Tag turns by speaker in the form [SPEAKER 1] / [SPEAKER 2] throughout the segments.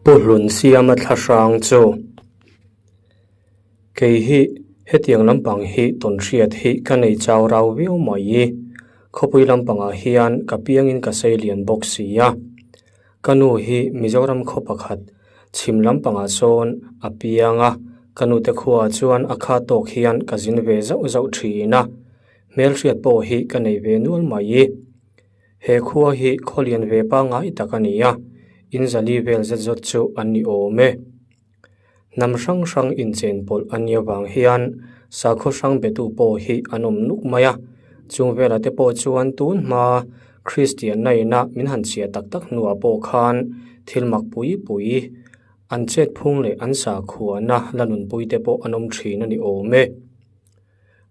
[SPEAKER 1] Pu Hlun Siama thlahrang chu kei hi hetiang lampang hi tawn hriat hi ka nei chau rau viau mai. Khawpui lampangah hian ka piangin ka sei lian bawk si a. Ka nu hi Mizoram khaw pakhat chhim lampangah sawn a piang a, ka nute khuaah chuan a kha tawk hian ka zin ve zauh zauh thin a, hmelhriat pawh hi ka nei ve nual mai. He khua hi khaw lian ve pangngai tak a ni a, in zali vel zet zawt chu an ni awm e. Hnam hrang hrang inchen pawlh a nia vang hian sakhaw hrang betu pawh hi an awm nuk mai a, chung velah te pawh chuan tun hma Kristian na ina min han chhia tak tak hnuah pawh khan thil mak pui pui an chet phung leh an sakhuana la nunpui te pawh an awm thin a ni awm e.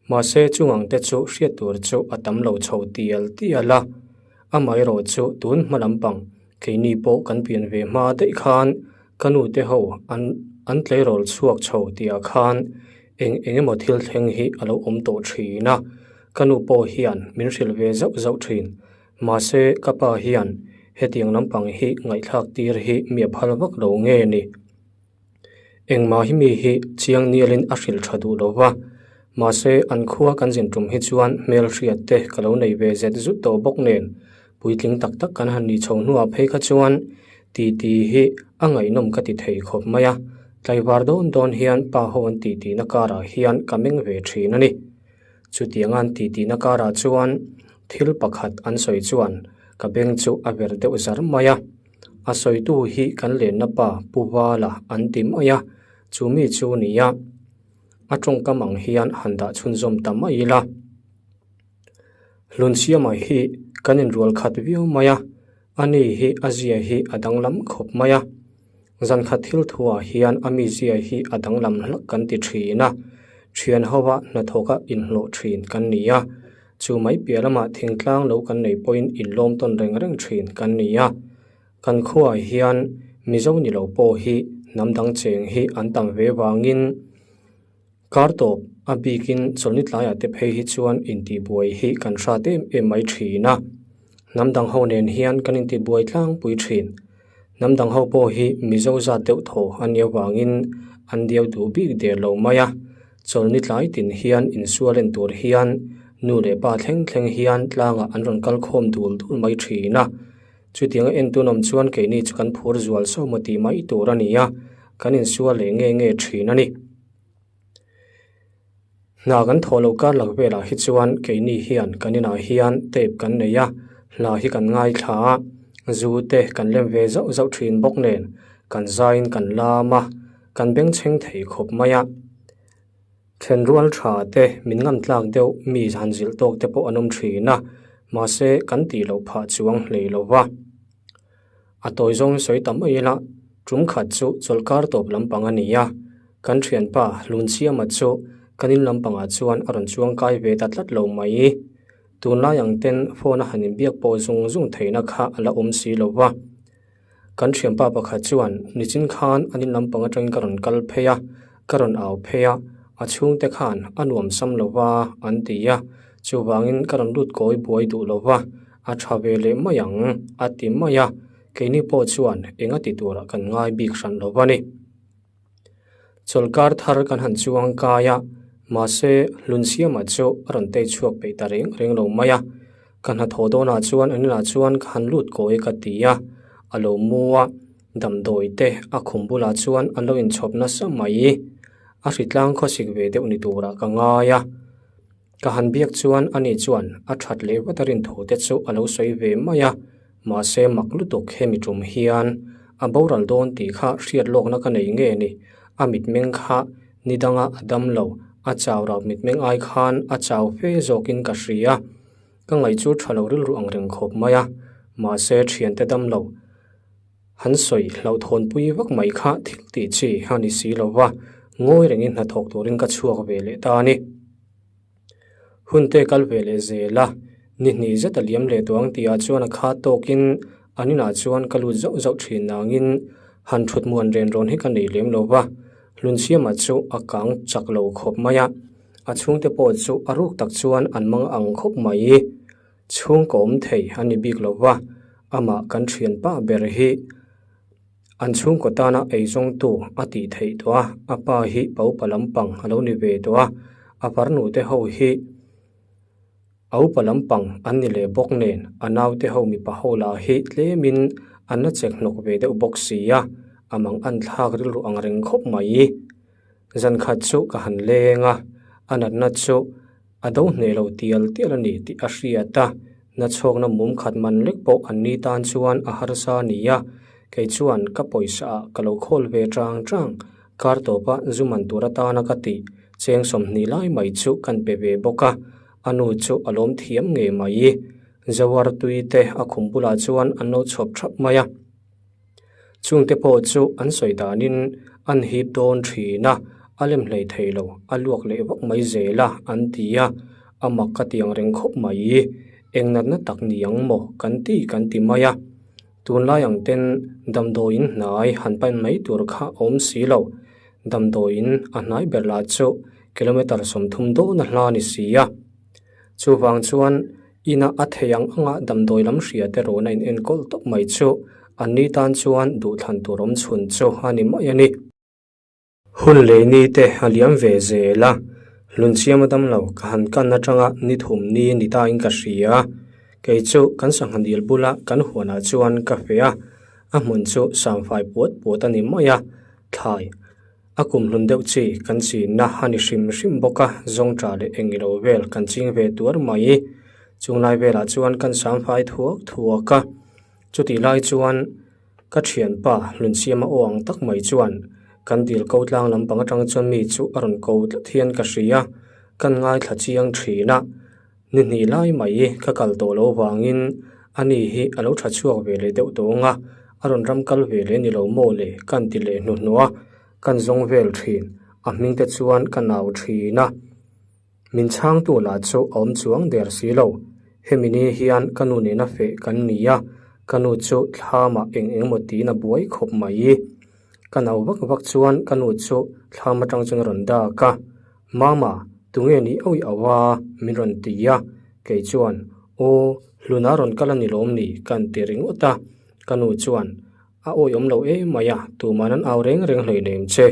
[SPEAKER 1] Mahse chungang te chu hriat tur chu a tam lo chho tial tial a, amaherawh chu tun hma lampang keini pawh kan pian ve hma daih khan ka nu te ho an an tleirawl chhuak chho tihah khan eng eng emaw thil thleng hi a lo awm tawh thin a, ka nu pawh hian min hrilh ve zauh zauh thin. Mahse ka pa hian hetiang lampang hi ngaihthlak tir hi mi a phal vak lo nge ni? Engmah hi mi hi chiang nialin a hrilh tha duh lo va, mahse an khua kan zin tum hi chuan hmel hriat te ka lo nei ve zet zut tawh bawk nen puitling tak tak kan han nih chho hnuah phei kha chuan titi hi a ngaihnawm ka ti thei khawp mai a, tlaivar dawn dawn hian pa ho an titi na karah hian ka meng ve thin a ni. Chutiang an titi na karah chuan thil pakhat an sawi chuan ka beng chu a ver deuh zar mai a. A sawitu hi kan lenna pa Pu Vala an ti mai a, chu mi chu nia a tawngkam ang hian han dah chhunzawm ta mai ila. Hlunsiama hi kan inrual khat viau mai a, ani hi a zia hi a danglam khawp mai a. Zankhat thil thuah hian a mizia hi a danglam hlak kan ti thin a, thian hova hnathawka inhlawh thin kan ni a. Chu mai piah lamah thingtlang lo kan nei pawhin inlawm tawn reng reng thin kan ni a. Kan khuaah hian Mizo ni lo pawh hi hnam dang cheng hi an tam ve vangin kar tawp a bikin chawlhni tlaiah te phei hi chuan intihbuai hi kan hrat em em mai thin a. Hnam dang ho nen hian kan intihbuai tlangpui thin. Hnam dang ho pawh hi Mizo zat deuh thaw a nia vangin an diau duh bik der lo mai a. Chawlhni tlai tin hian insual en tur hian nu leh pa thleng thleng hian tlangah an rawn kal khawm dul dul mai thin a. Chutiang a en tunawm chuan keini chu kan phur zual sawm maw tih mai tur a ni a, kan insual leh nge nge thin a ni. Hna kan thawh loh kar lak velah hi chuan keini hian kan inah hian tape kan nei a, hla hi kan ngaithla a, zu te kan lem ve zauh zauh thin bawk nen kan zaiin kan lam a, kan bengchheng thei khawp mai a. Thenrual tha te min ngam tlak deuh mi han zilh tawk te pawh an awm thin a, mahse kan tih loh phah chuang hlei lo va. A tawi zawng sawi ta mai ila, tum khat chu chawlhkar tawp lampang a ni a, kan thianpa Hlunsiama chu kan in lampangah chuan a rawn chuang kai ve ta tlat lo mai. Tunlai ang ten phone a han inbiak pawh zung zung theihna kha a la awm si lo va. Kan thianpa pakhat chuan nichin khan an in lampang atangin ka rawn kal phei a, ka rawn au phei a, a chhungte khan a nuam sam lo va an ti a, chuvangin ka rawn lut kawi buai duh lo va, a tha ve leh mai ang a ti mai a, keini pawh chuan eng a ti turah kan ngai bik hran lo va ni. Chawlhkar thar kan han chuang kai a, mahse Hlunsiama chu a rawn tei chhuak peih ta reng reng lo mai a. Ka hnathawh dawnah chuan an inah chuan ka han lut kawi ka ti a, a lo mu a, damdawi te a khum bulah chuan an lo inchhawp nasa mai. A hritlang khawsik ve deuh ni turah ka ngai a. Ka han biak chuan ani chuan a that leh vat a rin thu te chu a lo sawi ve mai a, mahse mak lutuk hemi tum hian a boral dawn tih kha hriat lawkna ka nei nge ni, a mitmeng kha ni danga a dam lo, a chau rau mitmeng ai khan a chau fe zawkin ka hria, ka ngaih chu tha lo rilru ang reng khawp mai a, mahse thiante dam lo han sawi hlauhthawnpui vak mai kha thil tih chi a ni si lo va, ngawi rengin hnathawk turin ka chhuak ve leh ta a ni. Hun te kal ve leh zel a, ni hnih zet a liam leh tawh ang tihah chuan a khat tawkin an inah chuan ka lut zauh zauh thin nangin han thut muan ren rawn hi ka nei lem lo va, Hlunsiama chu a kang chak lo khawp mai a, a chhungte pawh chu a ruk tak chuan an mang ang khawp mai. Chhungkaw awm thei a ni bik lo va, amah kan thianpa ber hi. An chhungkaw tana eizawngtu a tih theih tawh a, a pa hi pa upa lampang a lo ni ve tawh a, a farnu te ho hi a upa lampang an ni leh bawk nen a naute ho mipa ho lah hi tlemin an la chek hnawk ve deuh bawk si a, a mang an thlak rilru ang reng khawp mai. Zan khat chu ka han leng a, a natna chu a do hneh lo tial tial a ni tih a hriat a, nachhawkna mum khat man lek pawh an ni tan chuan a harsa a ni a, kei chuan ka pawisa ah ka lo khawl ve chang chang, kar tawpa zu man tur atana ka tih cheng 20 lai mai chu kan pe ve bawk a, a nu chu a lawm thiam ngei mai. Zoar tui te a khum bulah chuan an lo chhawp thap mai a. Chungte pawh chu an sawi danin an hip dawn thin a, a lem hlei thei lo, a luak leh vak mai zel a an ti a, a mak ka ti ang reng khawp mai. Eng natna tak ni ang maw kan ti kan ti mai a. Tunlai ang ten damdawiin hnai han pan mai tur kha a awm si lo. Damdawiin a hnai ber lah chu kilometre 30 dawn a hla ni si a. Chuvang chuan ina a thei ang anga damdawi lam hria te rawhna in enkawl tawp mai chu an ni tan chuan duhthlan tur awm chhun chu a ni mai a ni. Hun leh ni te a liam ve zel a, Hlunchiam a dam lo ka han kan atanga ni thum ni ni ta in ka hria. Kei chu kan sangha dil bula kan huanah chuan ka feh a, a hmun chu samfai puat puat a ni mai a, thlai. A kum hlun deuh chi kan chinna a ni hrim hrim bawk a, zawngṭah leh eng ilo vel kan ching ve tuar mai. Chunglai velah chuan kan samfai thuak thuak a, chutih lai chuan ka thianpa Hlunsiama aw ang tak mai chuan kan dil ko tlang lampang atang chuan mi chu a rawn ko tlat hian ka hria, kan ngaithla chiang thin a. Ni hnih lai mai ka kal tawh lo vangin ani hi a lo tha chhuak ve leh deuh tawng a, a rawn ram kal ve leh ni lo maw le kan ti leh hnuhnawh a, kan zawng vel thin, a hming te chuan ka nau thin a. Min chhangtu lah chu a awm chuang der si lo, hemi ni hian ka nu nena feh kan ni a, ka nu chu thlamah eng eng emaw tiin a buai khawp mai. Ka nau vak vak chuan ka nu chu thlam atang chuan a rawn dak a. Mama, tunge ni awi au a? min rawn ti a, kei chuan, Aw, hluna rawn kal a ni lawm ni? ka ti ringawt a. Ka nu chuan, A awi awm lo em mai a, tuman an au reng reng hlei nem che,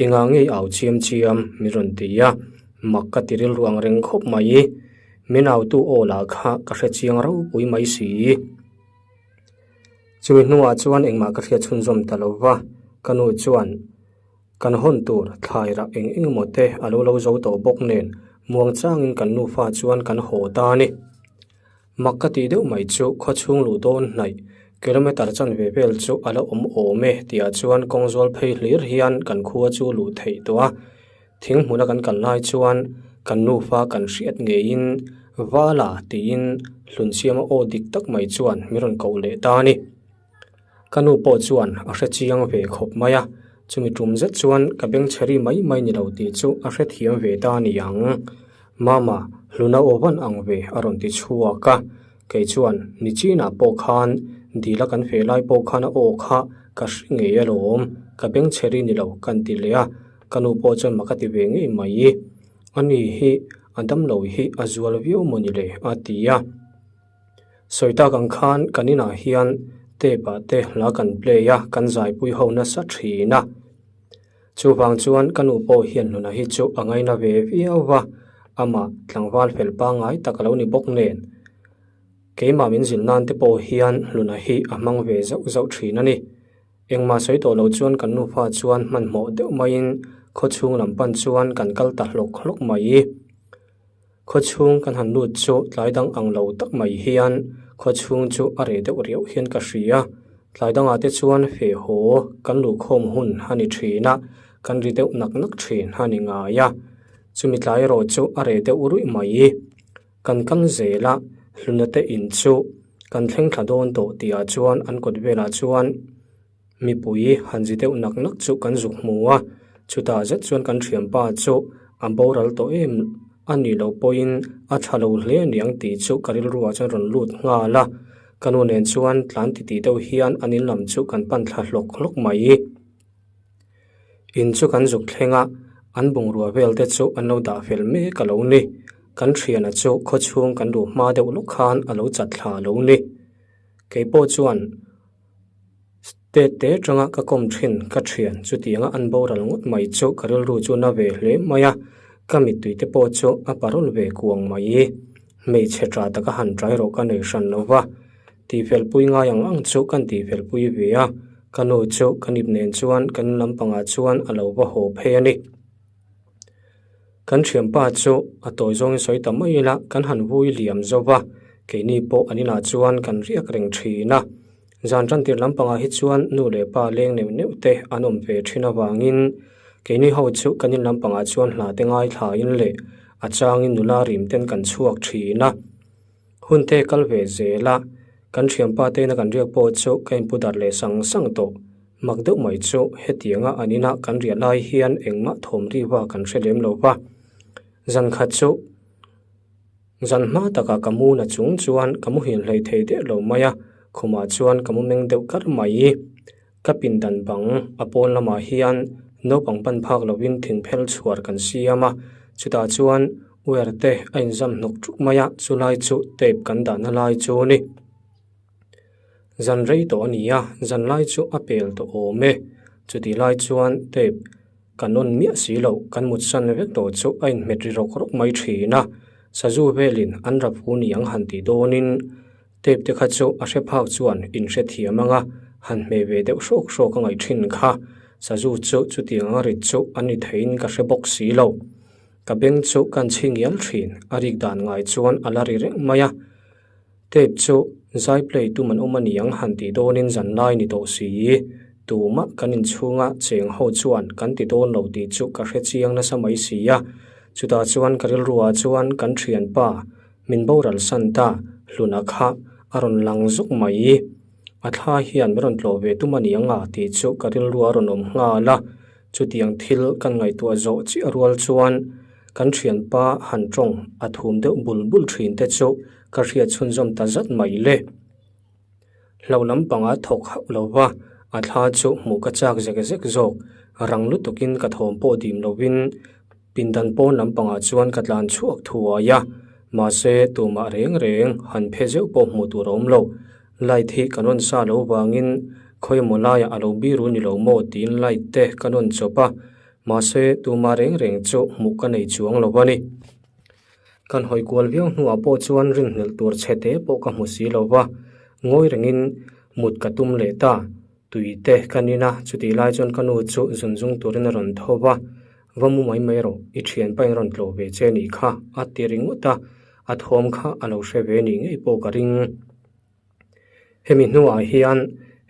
[SPEAKER 1] engah ngei au chiam chiam? min rawn ti a, mak ka ti rilru ang reng khawp mai. Min autu aw lah kha ka hre chiang ropui mai si. Chumi hnuah chuan engmah ka hriat chhunzawm ta lo va, ka nu chuan, Kan hawn tur thlai rah eng eng emaw te a lo lo zo tawh bawk nen muang changin kan nufa chuan kan haw ta a ni. Mak ka tih deuh mai chu khaw chhung luh dawn hnaih kilometre chanve vel chu a la awm awm e tihah chuan kawng zual phei hlir hian kan khua chu luh theih tawh a. Thing hmuna kan kal lai chuan kan nufa kan hriat ngeiin Vala tiin Hlunsiama aw dik tak mai chuan min rawn koh leh ta a ni. Ka nu pawh chuan a hre chiang ve khawp mai a, chumi tum zet chuan ka beng chhe ri mai mai ni lo tih chu a hre thiam ve ta a ni ang. Mama, hluna aw van ang ve a rawn ti chhuak a, kei chuan nichinah pawh khan dila kan feh lai pawh khan a aw kha ka hre ngei alawm, ka beng chhe ri ni lo ka ti leh a, ka nu pawh chuan mak a ti ve ngei mai. Ani hi a damlo hi a zual viau maw ni le a ti a. Sawi tak ang khan kan inah hian tape ah te hla kan play a, kan zaipui ho nasa thin a. Chuvang chuan ka nu pawh hian hluna hi chu a ngaina ve viau va, amah tlangval fel pangngai tak a lo ni bawk nen. Keimah min zilh nan te pawh hian hluna hi a hmang ve zauh zauh thin a ni. Engmah sawi tawh lo chuan kan nufa chuan hmanhmawh deuh maiin khawchhung lam pan chuan kan kal ta hlawk hlawk mai. Khawchhung kan han lut chu tlai dang ang lo tak mai hian khawchhung chu a reh deuh riauh hian ka hria. Tlai dangah te chuan feh haw kan luhkhawm hun a ni thin a, kan ri deuh nak nak thin a ni ngai a. Chumi tlai erawh chu a reh deuh ruih mai. Kan kal zel a, hluna te in chu kan thleng thla dawn tawh tihah chuan an kawt velah chuan Mipui han zi deuh nak nak chu kan zuk hmu a, chutah zet chuan kan thianpa chu a boral tawh em a nih loh pawhin a tha lo hle a niang tih chu ka rilruah chuan rawn lut nghal a, ka nu nen chuan tlan titih deuh hian an in lam chu kan pan thla hlawk hlawk mai. In chu kan zuk thleng a, an bungrua vel te chu an lo dah fel mek a lo ni, kan thiana chu khawchhung kan luh hma deuh lawk khan a lo chat thla a lo ni. Keipawh chuan. Tet te tanga ka kawm thin ka thian chutianga an boral ngawt mai chu ka rilru chu na ve hle mai a, ka mittui te pawh chu a parawl ve kuang mai. Hmeichhe tha taka han trai rawh ka nei hran lo va, tihfelpui ngai ang ang chu kan tihfelpui ve a, ka nu chu ka nip nen chuan kan lampangah chuan a lo va haw phei a ni. Kan thianpa chu a tawi zawngin sawi ta mai ila kan han vui liam zo va, keini pawh an inah chuan kan riak reng thin a. Zan tantir lampangah hi chuan nu leh pa leng neuh neuh te an awm ve thin avangin keini ho chu kan in lampangah chuan hla te ngaithlain leh a changin nula rim ten kan chhuak thin a. Hun te kal ve zel a, kan thianpa te ina kan riak pawh chu ka inpu darh leh sang sang tawh. Mak deuh mai chu hetianga an ina kan riah lai hian engmah thawm riva kan hre lem lo va. Zan khat chu zan hma takah ka mu na chung chuan ka muhil hlei thei der lo mai a, khumah chuan ka mu meng deuh kar mai. Ka pindan bang a pawn lamah hian naupang pan phak lovin thingphel chhuar kan siam a, chutah chuan wire te a inzam hnawk ṭuk mai a, chulai chu tape kan dahna lai chu a ni. Zan rei tawh a ni a, zan lai chu a pel tawh awm e. Chutih lai chuan tape kan on miah si loh, kan mutsan vek tawh chu a inhmet ri rawk rawk mai thin a, sazu velin an rap hu niang han tih dawnin tape te kha chu a hre phak chuan inhre thiam ang a, han hmeh ve deuh hrawk hrawk a ngaih thin kha. Sazu chu chutiang anga rit chu a ni theiin ka hre bawk si lo. Ka beng chu kan chhi ngial thin, a rik dan ngai chuan a la ri reng mai a. Tape chu zai play tum an awm a niang han tih dawnin zan lai ni tawh si. Tumah kan inchhunga cheng ho chuan kan ti dawn lo tih chu ka hre chiang nasa mai si a. Chutah chuan ka rilruah chuan kan thianpa min boral san ta hluna kha a rawn lang zuk mai. A thla hian min rawn tlawh ve tum a niang a tih chu ka rilruah a rawn awm nghal a. Chutiang thil kan ngaihtuah zawh chiah rual chuan kan thianpa han tawng a thum deuh bul bul thin te chu ka hriat chhunzawm ta zat mai le. Hlo lampanga thawk hauh lo va, a thla chu hmuh ka chak zek zek zawk. Rang lutukin ka thawm pawh dim lovin pindan pawn lampangah chuan ka tlan chhuak thuai a, mahse tumah reng reng han phe zeuh pawh hmuh tur a awm lo. Light hi kan rawn sa lo vangin khawimaw laiah a lo biru ni lo maw tiin light te kan rawn chawp a, mahse tumah reng reng chu hmuh ka nei chuang lo a ni. Kan hawi kual viau hnuah pawh chuan rinhlelh tur chhe te pawh ka hmu si lo va, ngawi rengin mut ka tum leh ta. Tui te ka nin a, chutih lai chuan ka nu chu zun zung turin a rawn tho va, Va mu mai mai rawh, i thianpa in rawn tlawh ve che nih kha a ti ringawt a, a thawm kha a lo hre ve nih ngei pawh ka ring. Hemi hnuah hian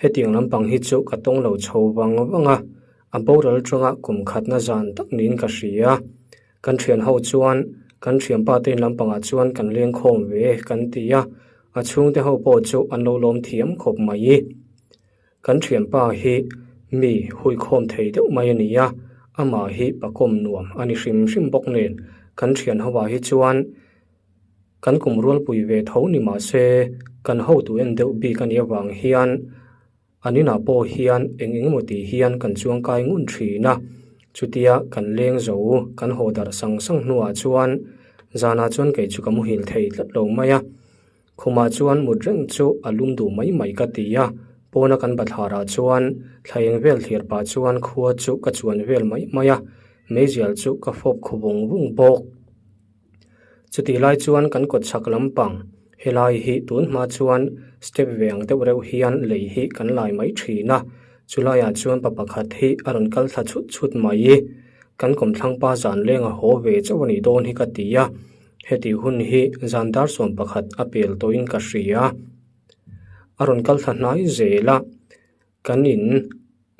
[SPEAKER 1] hetiang lampang hi chu ka tawng lo chho vang vang a, a boral tanga kum khatna zan tak niin ka hria. Kan thian ho chuan kan thianpa te in lampangah chuan kan leng khawm ve kan ti a, a chhungte ho pawh chu an lo lawm thiam khawp mai. Kan thianpa hi mi huikhawm thei deuh mai a ni a, amah hi pakawm nuam a ni hrim hrim bawk nen kan thian ho ah hi chuan Kan kum rualpui ve tho ni mah se, kan hotu en deuh bik a nih avang hian an inah pawh hian eng eng emaw tih hian kan chuangkai ngun thin a. Chutia kan leng zo kan haw darh sang sang hnuah chuan zanah chuan kei chu ka muhil thei tlat lo mai a. Khumah chuan mut reng chu a lum duh mai mai ka ti a, pawna kan bathlarah chuan thla eng vel thlir pah chuan khua chu ka chuan vel mai mai a, meizial chu ka fawp khu vung vung bawk. Chutih lai chuan kan kawt chhak lampang helai hi tun hma chuan step ve ang deuh reuh hian lei hi kan lai mai thin a, chulaiah chuan pa pakhat hi a rawn kal thla chhut chhut mai. Kan kawmthlangpa zan leng a haw ve chauh a nih dawn hi ka ti a, heti hun hi zan dar sawm pakhat a pel tawhin ka hria. A rawn kal thla hnai zel a. Kan in,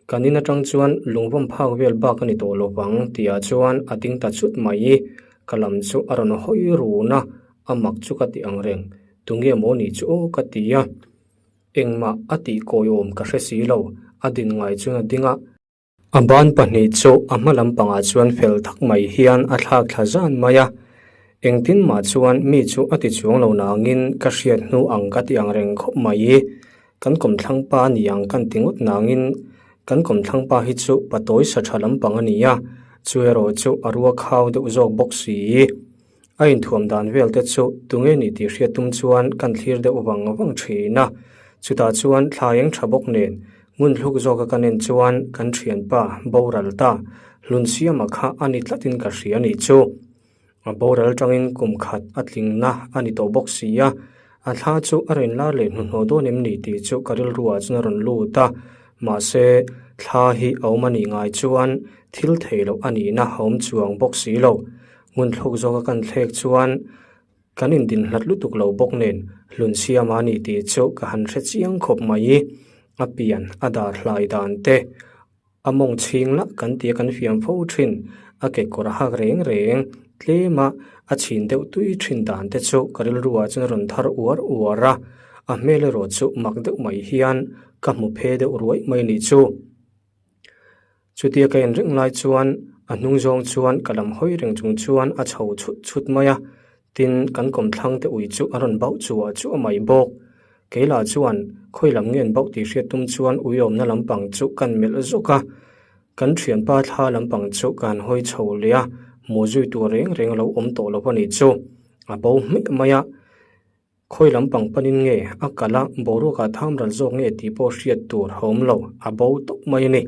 [SPEAKER 1] kan in atang chuan lungvawm phak vel bak a ni tawh lo vang tihah chuan a ding ta chut mai i, ka lam chu a rawn hawi run a, a mak chu ka ti ang reng, tunge maw ni chu aw ka ti a, engmah a tih kawiawm ka hre si lo, a din ngai chuan a ding a. A ban pahnih chu a hma lampangah chuan fel tak mai hian a thlak thla zan mai a, engtin mah chuan mi chu a ti chuang lo nangin ka hriat hnu ang ka ti ang reng khawp mai i, kan kawmthlang pa a ni ang kan ti ngawt nangin kan kawmthlang pa hi chu patawi sa tha lampang a ni a, chu erawh chu a rua khau deuh zawk bawk si. A inthuam dan vel te chu tunge ni tih hriat tum chuan kan thlir deuh vang vang thin a, chutah chuan thla eng tha bawk nen. Ngun hluk zawka ka nen chuan kan thianpa boral ta Hlunsiama kha a ni tlatin ka hria a nih chu. A boral tangin kum khat a tlingna a ni tawh bawk si a, a thla chu a rawn lar leh hnuhnawh dawn em ni tih chu ka rilruah chuan a rawn lut a, mahse thla hi a awm a nih ngai chuan thil theih loh a nihna a awm chuang bawk si lo. Ngun thluk zawka kan thlek chuan kan indin hlat lutuk lo bawk nen Hlunsiama a ni tih chu ka han hre chiang khawp mai. A pian a dar hlai dan te. A mawng chhing lah kan tia kan fiam fo thin, a kekawr a hak reng reng, tlema a chhin deuh tui thin dan te chu ka rilru ah chuan a rawn thar uar uar a, a hmel erawh chu mak deuh mai hian ka hmu phe deuh ruai mai nih chu. Chutia ka en reng lai chuan a hnung zawng chuan ka lam hawi reng chung chuan a chho chhut chhut mai a, Tin, kan kawmthlang te ui chu a rawn bauh chuah chuah mai bawk. Keila chuan khawi lam nge an bauh tih hriat tum chuan uiawmna lampang chu kan melh zawk a. Kan thianpa thla lampang chu ka han hawi chho leh a, hmuh zui tur reng reng a lo awm tawh lo a nih chu. A bo hmeh mai a. Khawi lampang panin nge a kal a, boruakah tham ral zawk nge tih pawh hriat tur a awm lo, a bo tawp mai a ni.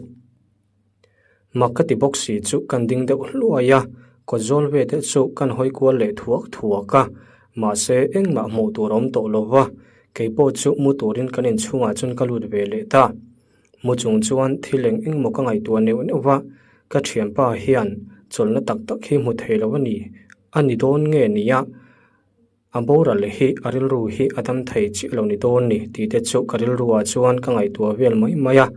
[SPEAKER 1] Mak ka ti bawk si chu kan ding deuh hluai a, kawt zawl ve te chu kan hawi kual leh thuak thuak a, mahse engmah hmuh tur a awm tawh lo va, kei pawh chu mu turin kan inchhungah chuan ka lut ve leh ta. Mu chung chuan thil eng eng maw ka ngaihtuah neuh neuh va, ka thianpa hian chawlhna tak tak hi hmu thei lo a ni, a ni dawn nge nia? A boral hi a rilru hi a dam thei chiah lo ni dawn ni tih te chu ka rilruah chuan ka ngaihtuah vel mai mai a,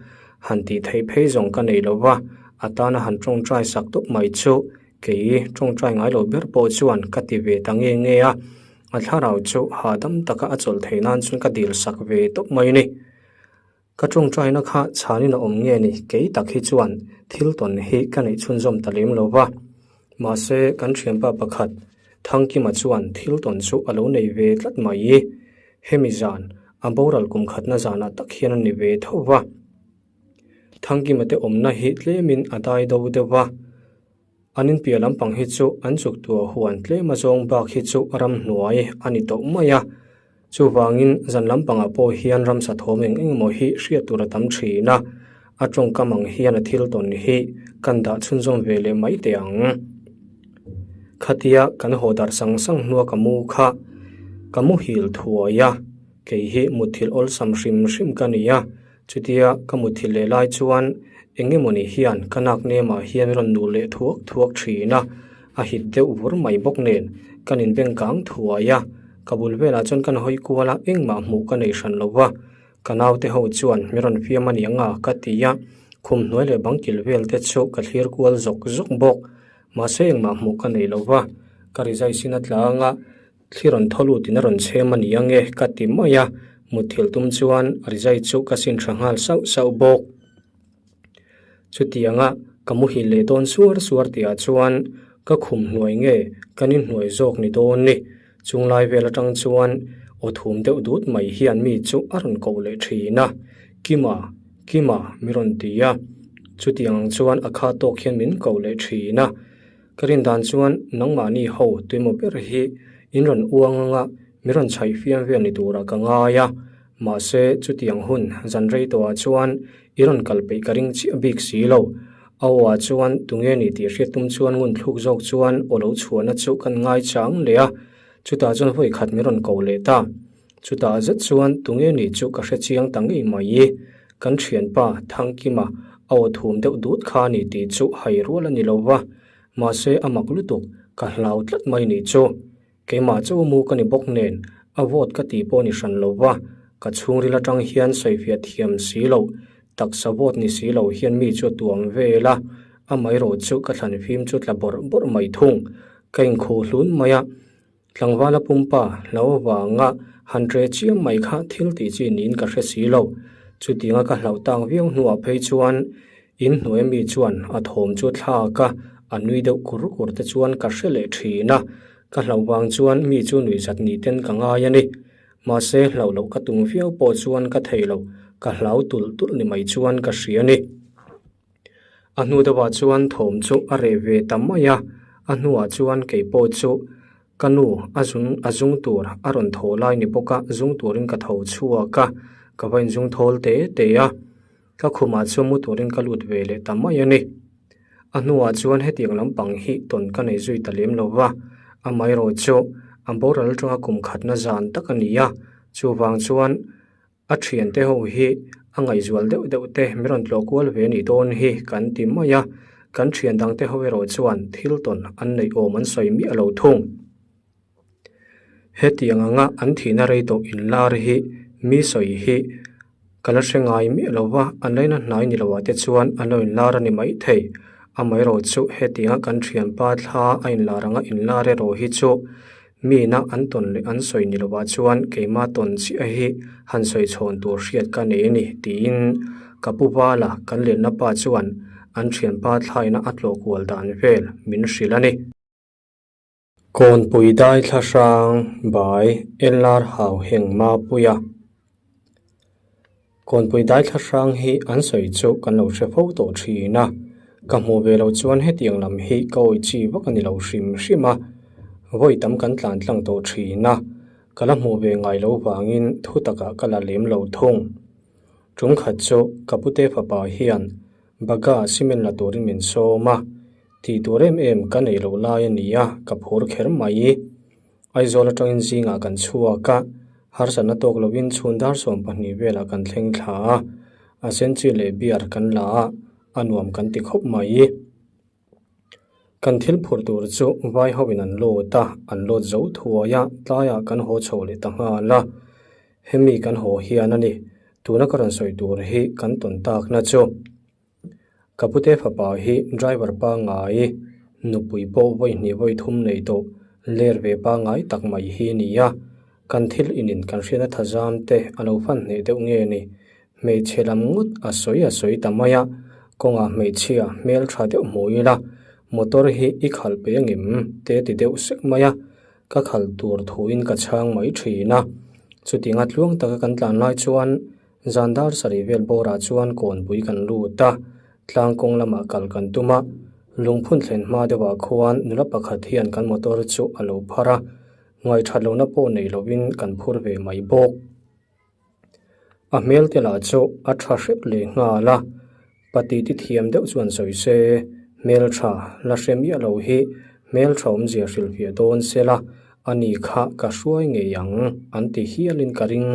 [SPEAKER 1] han tih theih phei zawng ka nei lo va, a tana han tawngtai sak tawp mai chu kei tawngtai ngai lo ber pawh chuan ka ti ve ta nge nge a, a thlarau chu hahdam taka a chawlh theih nan chuan ka dil sak ve tawp mai a ni. Ka tawngtaina kha chhanin a awm nge ni kei tak hi chuan thil tawn hi ka neih chhunzawm ta lem lo va. Mahse, kan thianpa pakhat Thangkima chuan thil tawn chu a lo nei ve tlat mai. Hemi zan, a boral kum khatna zanah tak hian a ni ve tho va. Thangkima te awmna hi tlemin a dai do deuh va. An inpiah lampang hi chu an chuk tuah huan tlem a zawng bak hi chu ramhnuai a ni tawh mai a. Chuvangin zan lampangah pawh hian ramsa thawm eng eng emaw hi hriat tur a tam thin a, a tawngkam ang hian a thil tawn hi kan dah chhunzawm ve leh mai teh ang. Khatia kan haw darh sang sang hnua ka mu kha ka muhil thuai a, kei hi mutthilh awlsam hrim hrim ka ni a. Chutia ka muthilh leh lai chuan eng emawni hian ka nak nemah hian rawn nuh leh thuak thuak thin a, a hit deuh vur mai bawk nen kan inbeng kang thuai a, ka bul velah chuan kan hawi kual a engmah hmuh ka nei hran lo va, ka naute ho chuan mi rawn fiam a ni ang a ka ti a, khum hnuai leh bang kil vel te chu ka thlir kual zawk zawk bawk, mahse engmah hmuh ka nei lo va, ka rizai sin a tlang a. Thli rawn thaw lutin a rawn chhem a ni ang e ka ti mai a, mutthilh tum chuan rizai chu ka sin tha nghal sauh sauh bawk. Chutianga ka muhil leh dawn suar suar tihah chuan ka khum hnuai nge ka ni hnuai zawk ni dawn ni. Chunglai vel atang chuan aw thum deuh dut mai hian mi chu a rawn koh leh thin a, Kima, Kima mi rawn ti a. Chutiang ang chuan a kha tawk hian min koh leh thin a. Ka rin dan chuan nangmahni ho tuimaw ber hi in rawn uang anga mi rawn chhaih fiam vel ni turah ka ngai a, mahse chutiang hun zan rei tawhah chuan i rawn kal peih ka ring chiah bik si lo. A aw ah chuan tunge ni tih hriat tum chuan ngun thluk zawk chuan aw lo chhuahna chu kan ngai chang leh a, chutah chuan vawi khat mi rawn ko leh ta. Chutah zet chuan tunge ni chu ka hre chiang ta ngei mai. Kan thianpa Thangkima a aw thum deuh dut kha ni tih chu hai rual a ni lo va, mahse a mak lutuk, ka hlau tlat mai ni chu. Keimah chu mu ka ni bawk nen a vote ka tih pawh ni hran lo va, ka chhungril atang hian sawifiah thiam si lo, taksa vote ni si lo hian mi chu a tuam vel a, amaherawh chu ka thlan fim chu tla bawrh bawrh mai thung. Ka inkhuh hlun mai a. Tlangvala pumpa hlau avanga han ṭe chiam mai kha thil tih chi niin ka hre si lo. Chutianga ka hlauh tak viau hnuah phei chuan in hnuai mi chuan a thawm chu thlak a, a nui deuh kur kur te chuan ka hre leh ṭhin a. Ka hlauh vang chuan mi chu nui zat ni ten ka ngai a ni. Mahse hlauh loh ka tum viau pawh chuan ka thei lo, ka hlau tulh tulh ni mai chuan ka hria a ni. A hnu deuhah chuan thawm chu a reh ve ta mai a, a hnuah chuan kei pawh chu ka nu a zung a zung tur a rawn thaw lai ni bawk a, zung turin ka tho chhuak a, ka va inzung thawl te te a. Ka khumah chuan mu turin ka lut ve leh ta mai a ni. A hnuah chuan hetiang lampang hi tawn ka nei zui ta lem lo va, amaherawh chu a boral atanga kum khatna zan tak a ni a, chuvang chuan a thiante ho hi a ngaihzual deuh deuh te min rawn tlawh kual ve a nih dawn hi kan ti mai a, kan thian dangte ho erawh chuan thil tawn an neih awm an sawi miah lo thung. Hetiang anga an thihna rei tawh inlar hi mi sawi hi ka la hre ngai miah lo va, an laina hnai ni loah te chuan an lo inlar a ni maithei. Amaherawh chu hetianga kan thianpa thla a inlar anga inlar erawh hi chu mina an tawn leh an sawi ni loah chuan keimah tawn chiah hi han sawi chhawn tur hriat ka nei a ni tiin ka pu Vala kan lenna pa chuan an thianpa thlaina a tlawh kual dan vel min hrilh a ni. Kawnpui dai thla hrang bai LR Hau Heng Mapuia Kawnpui dai thla hrang hi an sawi chu kan lo hre fo tawh thin a, ka hmuh ve lo chuan hetiang lam hi ka awih chi vak a ni lo hrim hrim a, vawi tam kan tlan tlang tawh thin a, ka la hmuh ve ngai lo vangin thu takah ka la lem lo thung. Tum khat chu ka pute fapa hian Bagha cement la turin min sawm a. Tih tur em em ka neih loh lai a ni a, ka phur kher mai. Aizawl atangin zingah kan chhuak a, harsatna tawk lovin chhun dar 12 velah kan thleng thla a, a senchi leh beer kan la a, a nuam kan ti khawp mai. Kan thil phur tur chu vai hoin an load a, an load zo thuai a, tlaiah kan haw chho leh ta nghal a. Hemi kan haw hian a ni, tuna ka rawn sawi tur hi kan tawn takna chu. Ka pute fapa hi driver pangngai, nupui pawh vawi hnih vawi thum nei tawh ler ve pangngai tak mai hi a ni a. Kan thil inin kan hriatna thazam te a lo fan hneh deuh nge ni? Hmeichhe lam ngawt a sawi a sawi ta mai a, kawngah hmeichhia hmel tha deuh hmu ila motor hi i khalh pe angem te ti deuh sek mai a, ka khalh tur thuin ka chhang mai thin a. Chutianga tluang taka kan tlan lai chuan Zan dar sarih vel bawrah chuan kawnpui kan lut a, tlang kawng lamah kal kan tum a, lungphun thlen hma deuhah khuan nula pakhat hian kan motor chu a lo phar a, ngaihthat lohna pawh nei lovin kan phur ve mai bawk. A hmel te lah chu a tha hrep leh nghal a, pati ti thiam deuh chuan sawi se, hmeltha la hre miah lo hi hmeltha awmzia hrilhfiah dawn sela, ani kha ka hruai ngei ang an ti hialin ka ring.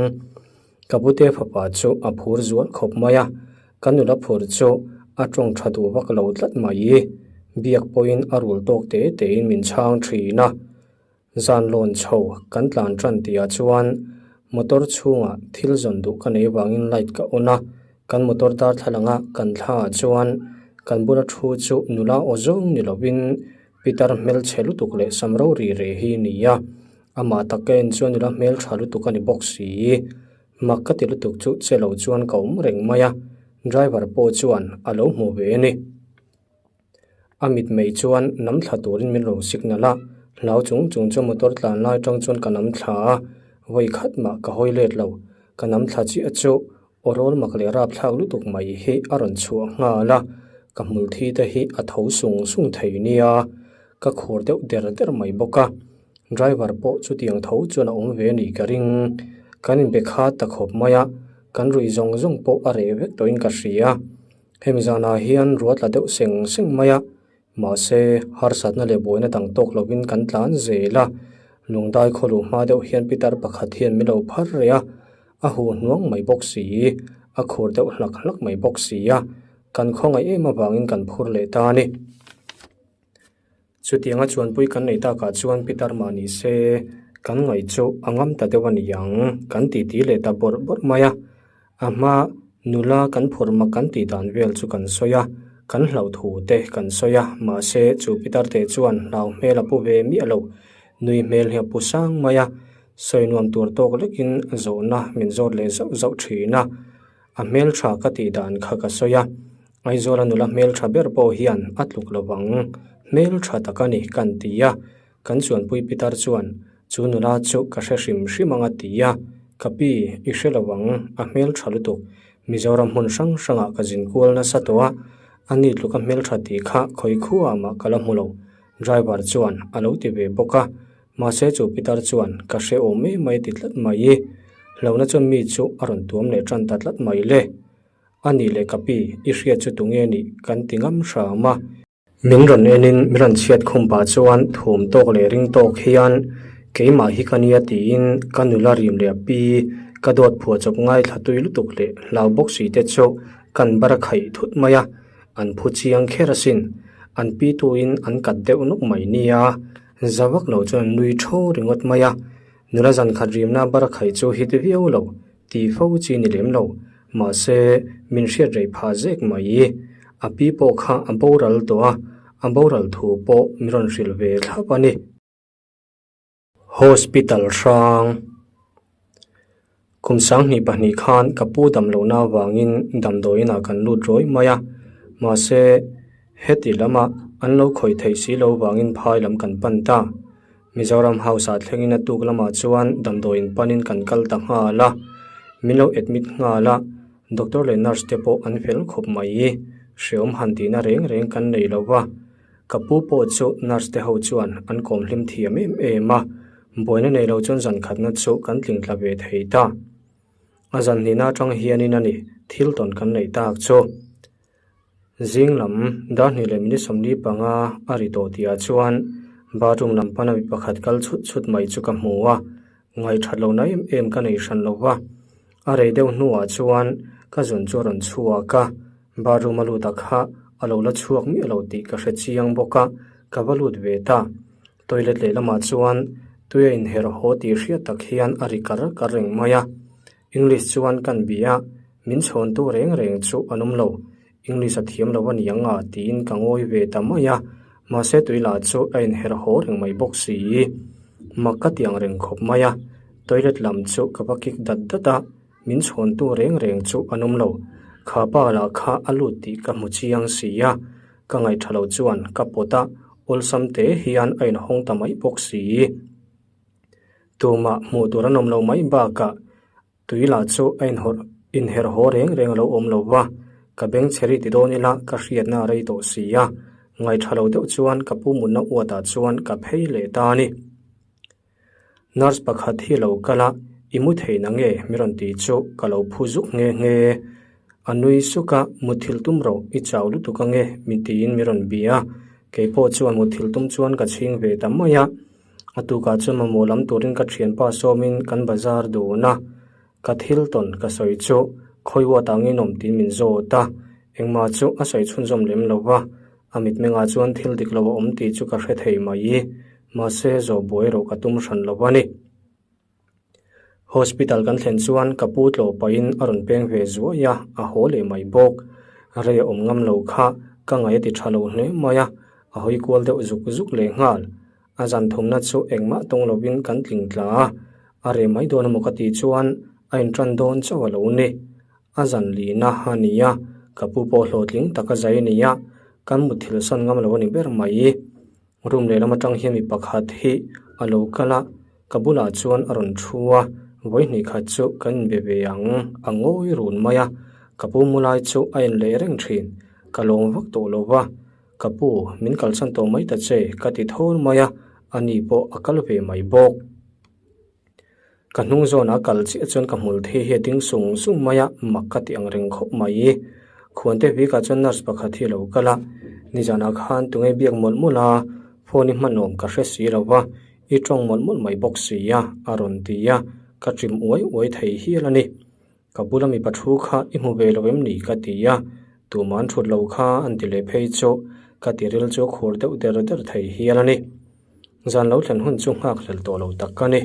[SPEAKER 1] Ka pute fapa chu a phur zual khawp mai a, ka nula phur chu a tawng tha duh vak lo tlat mai. Biak pawhin a rul tawk te tein min chhang thin a. Zan lawn chho kan tlan tan tihah chuan motor chhungah thil zawn duh ka nei vangin light ka on a, kan motor darthlalanga kan thlaah chuan kan bula thu chu nula aw zawng ni lovin pitar hmelchhe lutuk leh sam ro ri re hi a ni a. Amah tak ka en chuan nula hmel tha lutuk a ni bawk si. Mak ka ti lutuk chu che lo chuan ka awm reng mai a, driver pawh chuan a lo hmu ve a ni. A mitmei chuan nam thla turin min rawn signal a, hlau chung chung chuan motor tlan lai atang chuan ka nam thla a, vawi khat mah ka hawi let lo. Ka nam thla chiah chu aw rawl mak leh rapthlak lutuk mai hi a rawn chhuah nghal a, ka hmul thi te hi a tho sung sung thei nia, ka khur deuh der der mai bawk a. Driver pawh chutiang tho chuan a awm ve a nih ka ring. Kan inbe kha ta khawp mai a, kan ruih zawng zawng pawh a reh vek tawhin ka hria. Hemi zanah hian ruah tla deuh seng seng mai a, mahse harsatna leh buaina dang tawk lovin kan tlan zel a. Lungdai khaw luh hma deuh hian pitar pakhat hian min lo phar reh a, a huh hnuang mai bawk si, a khur deuh hlak hlak mai bawk si a, kan khawngaih em avangin kan phur leh ta a ni. Chutianga chuanpui kan nei takah chuan Pitar mah ni se, kan ngaih chu a ngam ta deuh a ni ang, kan titi leh ta bawrh bawrh mai a. A hma nula kan phur mak kan tih dan vel chu kan sawi a, kan hlauh thu te kan sawi a, mahse chu Pitar te chuan hlau hmel a pu ve miah lo, nui hmel hi a pu sang mai a, sawi nuam tur tawk lekin zawhna min zawt leh zauh zauh thin a. A hmeltha ka tih dan kha ka sawi a. Aizawla nula hmeltha ber pawh hian a tluk lo vang. Hmeltha tak a ni kan ti a, kan chuanpui pitar chuan chu nula chu ka hre hrim hrim ang a ti a, ka pi i hre lo vang, a hmeltha lutuk. Mizoram hmun hrang hrangah ka zin kual nasa tawh a, a ni tluka hmeltha tih kha khawi khuaah mah ka la hmu lo, driver chuan a lo ti ve bawk a, mahse chu pitar chuan ka hre awm mai mai a ti tlat mai. Hlauhna chuan mi chu a rawn tuam leh tan ta tlat mai le. A nih leh ka pi, i hriat chu tunge nih kan ti ngam hram a. Min rawn enin min rawn chhiat khum pah chuan thum tawk leh ring tawk hian keimah hi ka nia tiin ka nula rim leh a pi ka dawt phuah chawp ngaithla tui lutuk leh hlau bawk si te chu kan bar a khaih thut mai a, an phu chiang kher asin. An pi tuin an kat deuh nawk mai nia, za vak lo chuan an nui tho ringawt mai a. Nula zan khat rimna bar a khaih chu hit viau lo Ti fo chi ni lem lo, mahse min hriat rei phah zek mai. A pi pawh kha a boral tawh a, a boral thu pawh min rawn hrilh ve thlap a ni. Hospital hrang Kum 22 khan ka pu dam lohna avangin damdawiin ah kan lut rawi mai a, mahse heti lama an lo khawih theih si lo vangin phai lam kan pan ta. Mizoram House ah thlengin a tuk lamah chuan damdawiin panin kan kal ta nghal a, min lo admit nghal a, doctor leh nurse te pawh an fel khawp mai, hreawm han tihna reng reng kan nei lo va, ka pu pawh chu nurse te ho chuan an kawm hlim thiam em em a, buaina nei lo chuan zan khatna chu kan tling tla ve thei ta. A zan hnihna atang hianin a ni thil tawn kan neih tak chu. Zing lam dar hnih leh minute 45 a ri tawh tihah chuan bathroom lam pana mi pakhat kal chhut chhut mai chu ka hmu a, ngaihthat lohna em em ka nei hran lo va. A rei deuh hnuah chuan ka zun chu a rawn chhuak a, bathroom a lut a kha a lo la chhuak miah lo tih ka hre chiang bawk a, ka va lut ve ta. Toilet lehlamah chuan tui a inherh haw tih hriat tak hian a ri kar kar reng mai a. English chuan kan bia a, min chhawntu reng reng chu an awm lo. English a thiam lo a ni ang a tiin ka ngawi ve ta mai a, mahse tui lah chu a inherh haw reng mai bawk si. Mak ka ti ang reng khawp mai a, toilet lam chu ka va kik dat dat a, min chhawntu reng reng chu an awm lo. Kha pa lah kha a lut tih ka hmu chiang si a, ka ngaihṭha lo chuan ka pawt a, awlsam te hian a inhawng ta mai bawk si. Tumah hmuh tur an awm lo mai bakah tui lah chu a inhawrh inherh haw reng reng a lo awm lo va, ka beng chhe ri ti dawn ila ka hriatna a rei tawh si a, ngaihṭha lo deuh chuan ka pu mutna uatah chuan ka phei leh ta a ni. Nurse pakhat hi a lo kal a, I mu thei na nge? mi rawn ti chu ka lo phu zuk nghe nghe. A nui suk a, Muthilh tum rawh, i chau lutuk ange mi tiin mi rawn bia a, keipawh chuan muthilh tum chuan ka chhing ve ta mai a. A tukah chuan mamawh lam turin ka thianpa sawmin kan bazar dun a, ka thil tawn ka sawi chu khawi uat angin awm tiin min zawt a, engmah chu a sawi chhunzawm lem lo va, a mitmengah chuan thil dik lo a awm tih chu ka hre thei mai, mahse zawh buai erawh ka tum hran lo a ni. Hospital kan thlen chuan ka pu tlawh pahin a rawn peng ve zuai a, a haw leh mai bawk. Rei a awm ngam lo kha ka ngaih a ti tha lo hle mai a, a hawi kual deuh zuk zuk leh nghal. A zan thumna chu engmah tawng lovin kan tling tla a, a reh mai dawn emaw ka tih chuan a intan dawn chauh a lo ni. A zan lihna a ni a, ka pu pawh hlawhtling tak a zai a ni a, kan mutthilh san ngam lo a ni ber mai. Room lehlam atang hian mi pakhat hi a lo kal a, ka bulah chuan a rawn thu a, vawihnih khat chu kan inbe ve ang a ngawi run mai a, ka pu mu lai chu a en leh reng thin, ka lawm vak tawh lo va, ka pu min kalsan tawh mai ta che ka ti thawl mai a, ani pawh a kal ve mai bawk. Ka hnung zawnah a kal chiah chuan ka hmul thei hi a ding sung sung mai a, mak ka ti ang reng khawp mai. Khuante bikah chuan nurse pakhat hi a lo kal a, nizanah khan tunge biak mawlh mawlh a, phone i hmanawm ka hre si lo va, i tawng mawlh mawlh mai bawk si a, a rawn ti a, ka chim uai uai thei hial a ni. Ka bula mipa thu kha i hmu ve lo em ni ka ti a, tumah an thut lo kha an ti leh phei chu ka tiril chu a khur deuh der der thei hial a ni. Zan lo thlen hun chu nghak hlel tawh lo tak ka ni,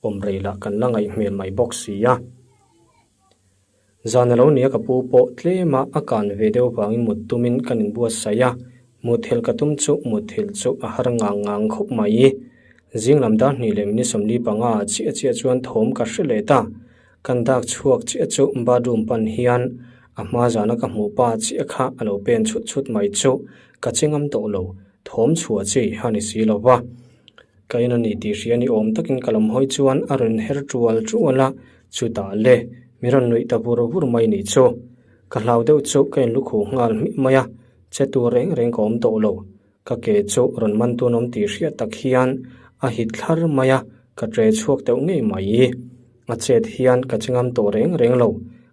[SPEAKER 1] awm rei lah kan la ngaih hmel mai bawk si a. Zan a lo nia ka pu pawh tlema a kan ve deuh vangin mut tumin kan inbuatsaih a, muthilh ka tum chu muthilh chu a har ngang ngang khawp mai. Zing lam dar hnih leh minute 45 ah chiah chiah chuan thawm ka hre leh ta. Kan dak chhuak chiah chu bathroom pan hian a hma zana ka hmuh pa chiah kha a lo pen chhut chhut mai chu ka che ngam tawh lo, thawm chhuah chi a ni si lo va. Ka en a ni tih hria ni awm takin ka lam hawi chuan a rawn her tual tual a, chutah le mi rawn nuih ta vur vur mai ni chu. Ka hlau deuh chu ka inlukhuh nghal hmih mai a, che tur reng reng ka awm tawh lo. Ka ke chu rawn man tun awm tih hriat tak hian a hit thlar mai a, ka tre chhuak deuh ngei mai. A chet hian ka che ngam tawh reng reng lo.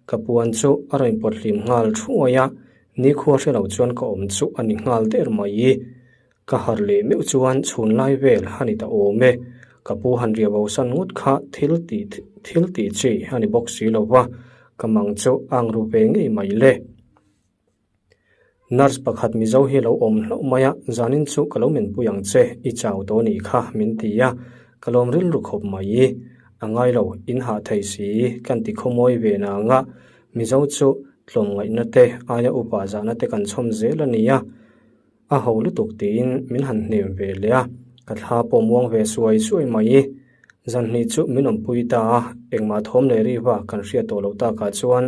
[SPEAKER 1] Ka puan chu a rawn pawt hlim nghal thuai a, nikhua hre lo chuan ka awm chu a ni nghal der mai. Ka harh leh meuh chuan chhun lai vel a ni ta awm e. Ka pu han riah bo san ngawt kha thil tih thil tih chi a ni bawk si lo va, ka mang chu a ang ru ve ngei mai le. Nurse pakhat Mizo hi lo awm hlauh mai a, zanin chu ka lo menpui ang che, i chau tawh nih kha min ti a, ka lawm rilru khawp mai. A ngai lo, in hah thei si, kan ti khawmawi ve nang a, Mizo chu tlawmngaihna te aia upa zahna te kan chhawm zel a nia. A ho lutuk tiin min han hnem ve leh a, ka thla pawh muang ve suai suai mai. Zanhnih chu min awmpui ta a, engmah thawm leh ri va kan hriat tawh loh takah chuan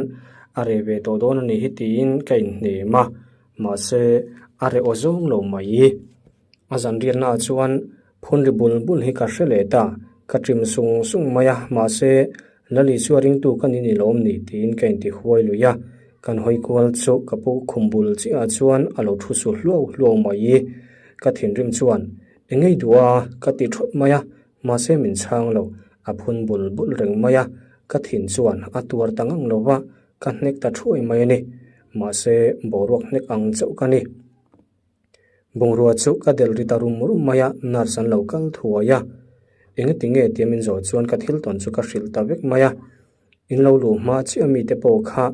[SPEAKER 1] a reh ve tawh dawn a ni hi tiin ka inhnem a, mahse a reh aw zawng lo mai. A zanriatnaah chuan phun ri bul bul hi ka hre leh ta, ka ṭim sung sung mai a, mahse Lali chu a ringtu ka ni ni lawm ni tiin ka inti huai lui a, kan hawi kual chu ka pu khum bul chiah chuan a lo thu su hluau hluau mai. Ka thinrim chuan Engei duh a ka ti thawt mai a, mahse min chhang lo, a phun bul bul reng mai a, ka thin chuan a tuar ta ngang lo va, ka hnek ta thuai mai a ni. Mahse boruak hnek ang chauh ka ni. Bungrua chu ka delh ri ta rum rum mai a, nurse an lo kal thuai a. Engati nge tia min zawh chuan ka thil tawn chu ka hrilh ta vek mai a. In lo luh hma chiah mite pawh kha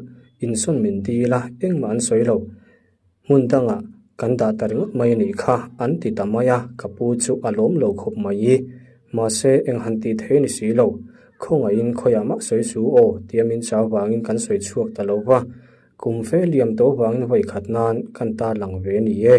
[SPEAKER 1] insawn min dil a, engmah an sawi lo. Hmun dangah kan dah ta ringawt mai a nih kha an ti ta mai a, ka pu chu a lawm lo khawp mai. Mahse eng han tih thei a ni si lo. Khawngaihin khawiah mah sawi su aw tia min chau vangin kan sawi chhuak ta lo va. Kum fe liam tawh vangin vawi khat nan kan tarlang ve a ni e.